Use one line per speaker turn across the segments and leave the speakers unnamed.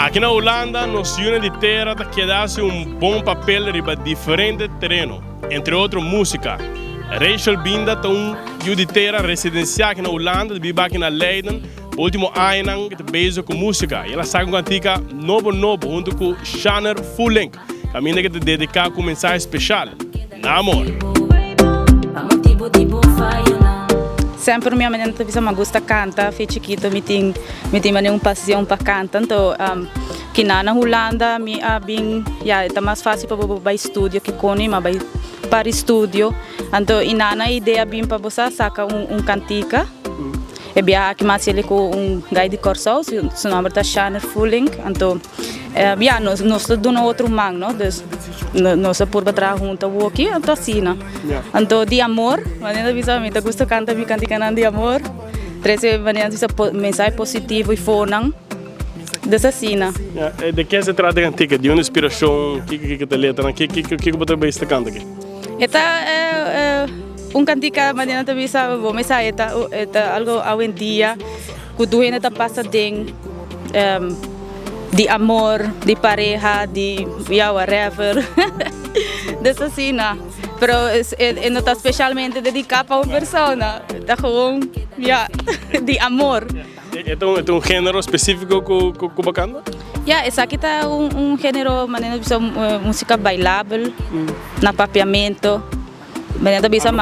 Aki na Hulanda nos yunan di tera ta keda hasi un bon papel riba diferente tereno, entre otro músika. Rachel Binda ta un yu di tera residensiá aki na Hulanda, ta biba aki na Leiden. Último añanan e ta bezig ku músika i el a saka un kantika nobo nobo huntu ku Shanner Fulink, kaminda ku e ta dediká ku un mensahe speshal na amor.
Semper mi mama ta bisa mi a gusta canta fe chikito mi tin mi tin manera un pasion pa canta anto kina na Hulanda mi a bin ya e ta mas facil pa bo bai studio ke kono mi a bai para studio anto y nana e idea bin pa bo sa saca un cantica. E biaha aki mas yele ku un gai di Kòrsou, su nòmber ta Shaner Fulink. Anto, ya, nos nos ta duna otro man, no? Dus nos a purba traha huntu awoki, anto asina. Anto di amor, manera ta bisa mi ta gusta kanta mi kantikanan di amor, trese manera ta bisa mensahe positivo i fonan, dus asina.
Ya, de ke se trata e kantika? Di un inspirashon? Kiko kiko ta letranan? Kiko kiko bo ta bisa ta kanta aki?
E ta un kantika manera nan ta bisa bo mesa e ta e ta algo awendia ku tur hende ta pasa den di amor, di pareha, di ya whatever des asina pero e no ta speshalmente dediká pa un persona ta gewoon ya di amor.
E ta un género spesífiko ku bo kanta?
Ya, esaki ta un género manera ta bisa músika bailabel na papiamento. Manera ta bisa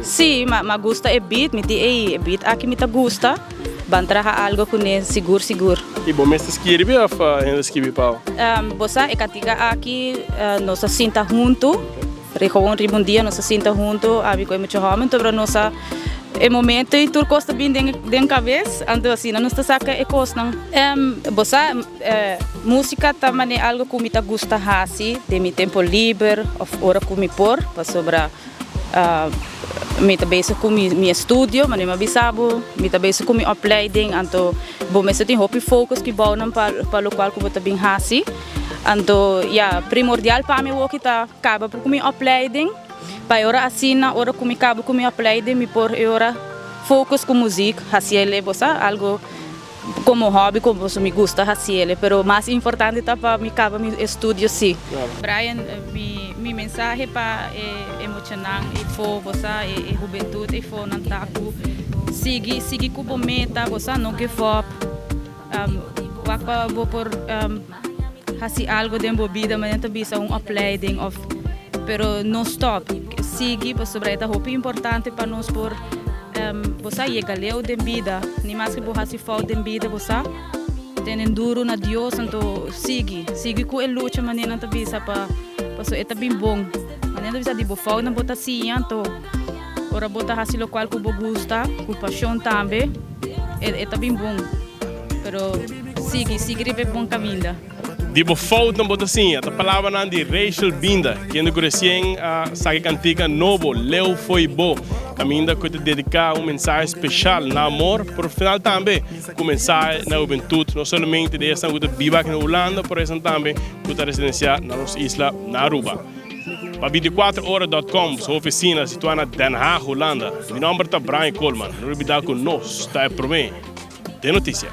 si, mi gusta e beat, mi di ey e beat aki mi ta gusta, ban traha algo kuné sigur sigur.
I bo mes ta skirbi òf hende ta skirbi pa bo?
Bo sa e kantika aki nos a sinta huntu. Gewoon riba un dia nos a sinta hunto, ami ku e mucha hòmber, enton nos a e momento ei tur kos ta bin den den kabes, anto asina nos ta saka e kosnan. Bo sa, músika ta manera algu ku mi ta gusta hasi den mi tempu liber òf ora ku mi por, pasobra mi ta bezig ku mi mi estudio, manera mi a bisa bo, mi ta bezig ku mi opleiding, anto bo mester tin hopi focus ki bounan pa pa lokual ku bo ta bin hasi. Anto ya, primordial pa mi awoki ta kaba ku mi opleiding, pa e ora asina ora ku mi kaba ku mi opleiding mi por e ora focus ku muzik, hasiel bo sa, algo komo hobby komo mi gusta hasiel, pero mas importante ta pa mi kaba mi estudio si. Brian, mi mi mensahe pa e muchanan eyfo bo sa, e hubentut eyfo nan ta ku sigui sigui ku bo meta bo sa, no give up. Wak pa bo por hasi algo den bo bida manera ta bisa un opleiding of pero no stop sigui pasobra e ta hopi importante pa nos por bo sa yega leu den bida ni maske bo hasi fout den bida bo sa tene duro na Dios anto sigui sigui ku e lucha manera nan ta bisa pa pasobra e ta bin bon manera nan ta bisa di bo foutnan bo ta siña anto ora bo ta hasi lokual ku bo gusta ku pashon tambe. E ta bin bon, pero sigui, sigui riba e bon caminda.
Di bo foutnan bo ta siña, ta palabranan di Rachel Binda, kende ku resien a saka e kantika nobo Leu Fo'i Bo, kaminda ku e ta dediká un mensahe speshal na amor, pero final tambe ku mensahe na hubentut, no solamente di esnan ku ta biba aki na Hulanda, pero esnan tambe ku ta residensiá na nos isla na Aruba. Pa 24 ora dot com su oficina situa na Den Haag, Hulanda. Mi nomber ta Brian Koolman. No olbida cu nos ta e prome den noticia.